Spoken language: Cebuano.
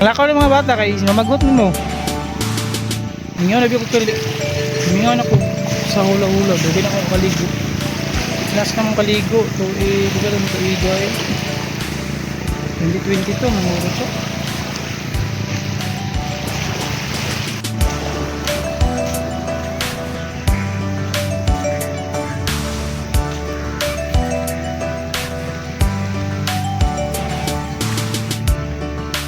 Lakaw ng mga bata kay mamagot mo. Mingaw na biya ko kali. Mingaw na ko sa hula-hula. Dugay na ko kaligo. Last na mong kaligo. To eh, di ka lang tuiga eh. 2022, manguro to.